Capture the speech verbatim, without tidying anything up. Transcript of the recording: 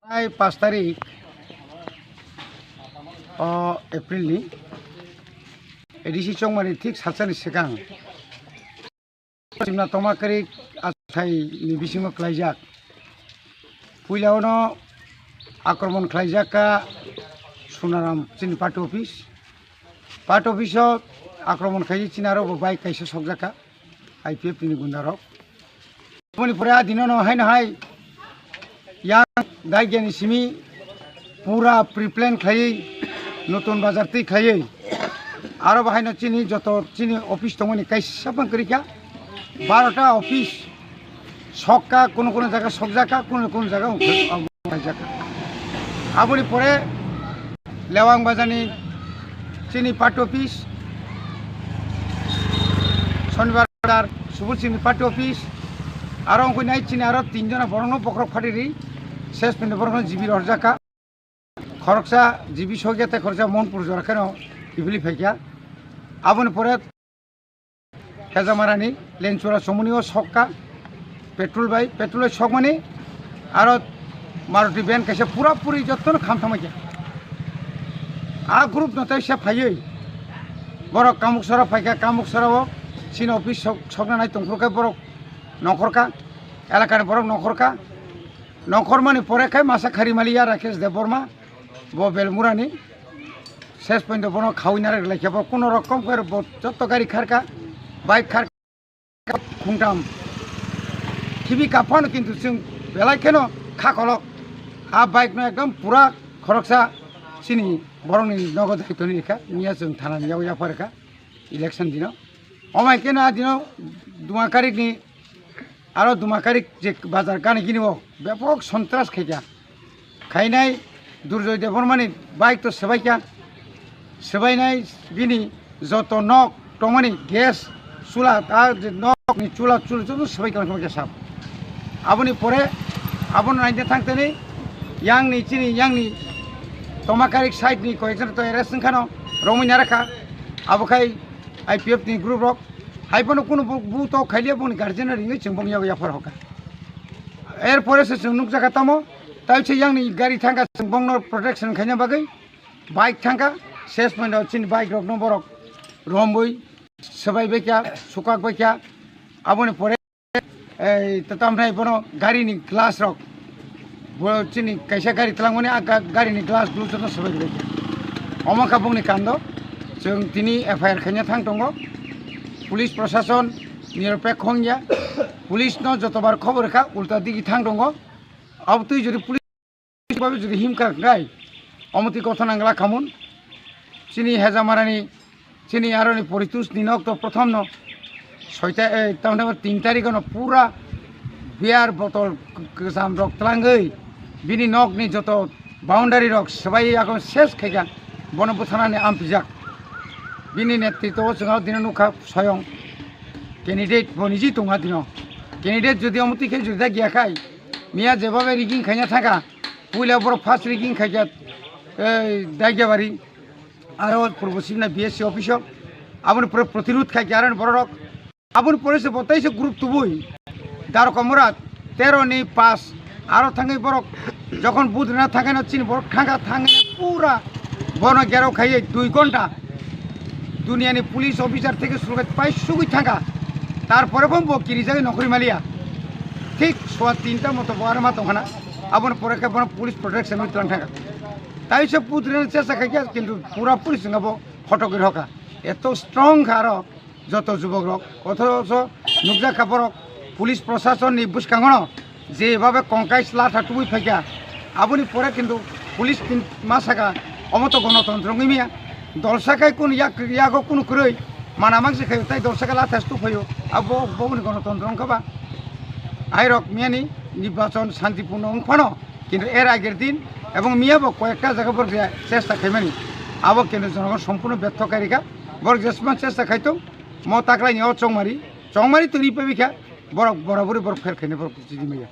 Prai pash tarik o April ni A D C Chongmani thik salsani swkang Chimna Tongma Karik athai ni bisingo khlaijak. Puila ono akromon khlaijak ka Sunaram chini party office. Party office o akromon khlai chini aro bo bike kaisa sokjak ka I P F ni gunda rok. Aboni pore a dino no haino hai yang daigani simi pura pre-plan khlaiwi notun bazar twi khlaiwi aro bahaino chini joto chini office tongmani kaisa phang kwrwi kha barota office sokka, kuno kuno jaga sokjakha, kuno kuno jaga ungkha. Aboni pore Lewang Bazarni chini party office, Shonibar Bazar Subul Singhni party office, aro wngkha nai chini aro tin jona borokno bokhorok phatiri ses pini borokno G B rw horjakha. Khoroksa G B sokya tei khoroksa Monpur jora kheno kiphilwi phaikha. Aboni pore Hejamarani Lenchura Chomoni o sokka petrol bai, petrol bai sokmani aro Maruti van kaisa pura puri jotono kham thangma khe. A group no tei se phaiwi borok Kamuksora phaikha, Kamuksora o chini office sok-, sokna nai tongphuru khe borok nongkhorkha, elakani borok nongkhorkha. Nongkhormani pore khe masa khari maliya Rakesh Debbarma, bo Belmurani. Ses pointo bono khawi narwk laikha, bo kuno rokom khe bo joto gari kharkha, bike kharkha khungtam. Khibi kaphano kintu chwng belai kheno kha kolok. A bike no ekdom pura khoroksa chini borokni nogo daitoni rikha, miya chwng thanani yago yapharkha election dino. Omai keno a dino Duma Karikni Aro Duma Karik je bazar gani gini o bepok sontras khaikha. Khainai Durjoy Debbarmani bike to swbaikha. Swbainai bini joto nok tongmani gas chula, a je nok ni chula chula joto swbaikha, khaikha sab. Aboni pore abono naina thangtani yang ni chini yang ni Tongma Karik side ni koyekjon to arrest wngkhano romwi narakha. Abo khai I P F ni group rok. Hai phano kunu bu, bu tok khailiya boni guardian no ringwi chwng bong yago yaphar hoka. Er pore se chwng nukjakha tamo, tai se yang ni gari thangkha chwng bong no protection khaina bagwi bike thangkha, ses point o chini bike rok no borok romwi swbai baikha, sukak baikha, aboni pore ei tatam nai bono gari ni glass rok Bo chini kaisa gari twlangmani a ga-, gari ni glass glass joto swbai rwbaikha. Omo kha bongni kando. Chwng tini F I R khaina thang tongo. Police prosason niropekho wngya. Police no jotobar khobor kha, ulta digi thang tongo. Abotwi jodi police babi jodi himkha khlai, omotwi kothon nangla khamun. Chini Hejamarani Chini aroni Poritus ni nok to prothom no soita, eh, tamni tin tarikh no pura beer botol k-, kwcham rok twlangwi bini nok ni joto boundary rok swbai yakon ses khaikha, bono bwtharnani ampijak. Bini netritwo o chwng o dino nukha soyong candidate bo niji tongha dino. Candidate jodi omo twi khe jodi dagya khai, miya jeba bai rigging khaina thangkha, puila borok first rigging khaikha, eh, Dagiabari. Aro purbo sibna B S C office o aboni pore protirud khai khe aro borok aboni pore se bo tei se group tubui Daroka Mura tero ni pass aro thangwi borok jokhon budrina thangkhe no chini borok thangkha thangwi pura bono gero khaiye dui ghonta duniya ni police officer theke suru khai pai sugwi thangkha, tarpore bo bo kirijagwi nokhorwi maliya thik sowa tinta moto bo aro ma tongkhana aboni pore khe bono police protection wi twlang thangkha. Taisa putrina chesta khaikha, kintu pura puri chwngno bo photo gwi rokha. Eto strong kha aro joto jubok rok. Othocho nukjakha borok police prosason ni bwskango no je babe kongkai chwla tha tubui phaikha. Aboni pore kintu police tin ma saka omo to gonotontro wngwi maya. Dolsa khai kunu yak, yago kunu kwrwi mana mangsi khaio tai dolsa khai latha stu phaio. Abo boboni gonotontro wngkha ba. Airok miyani nirbachon santipurno wngphano. Kintu er ager din ebong miya bo koyekta jaga borok je chesta khaimani, abo kintu jonogon sompurno betho kairikha. Borok jesman chesta khaitong, mo taklaini o chongmari, chongmari twi pebikha, borok borabori borok pher khaina borok chidi maya.